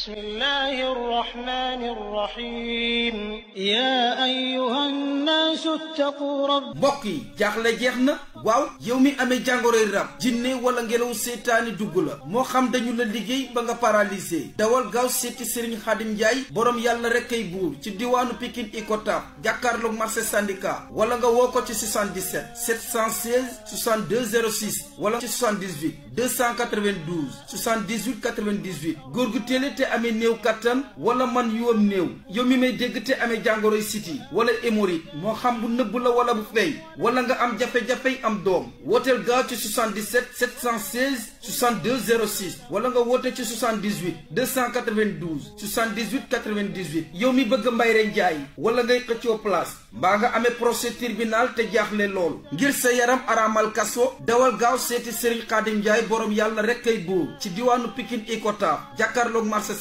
بسم الله الرحمن الرحيم يا أيها الناس اتقوا رب mbokk yi jaaxle jeex na waaw yow mi amee jàngoroy rab jinne wala ngelaw seetaani dugg la moo xam dañu la liggéey ba nga paralysé dawal gaaw seeti Serigne Khadim Ndiaye borom yàlla rek kay buur ci diwaanu Pikine Icotaf jàkkaarloog marché syndicat wala nga woo ko ci 77 716 62 06 wala ci 78 292 78 98 góor gu télé te amee néew kattan wala man yuwam néew yow mi may dégg te amee jàngoroy siti wala hémorroïde moo xam bu nëbb la wala bu feeñ wala nga am jafe-jafey am doom wooteel gaaw ci 77 716 62 06 wala nga woote ci 78 292 78 98 yow mi bëgg Mbayre Njaay wala ngay xëccoo place mbaa nga amee procès tribunal te jaaxle loolu ngir sa yaram araamal kaso dawal gaaw seeti Serigne Khadim Ndiaye borom yàlla rek kay buur ci diwaanu Pikine Icotaf jàkkaarloog marché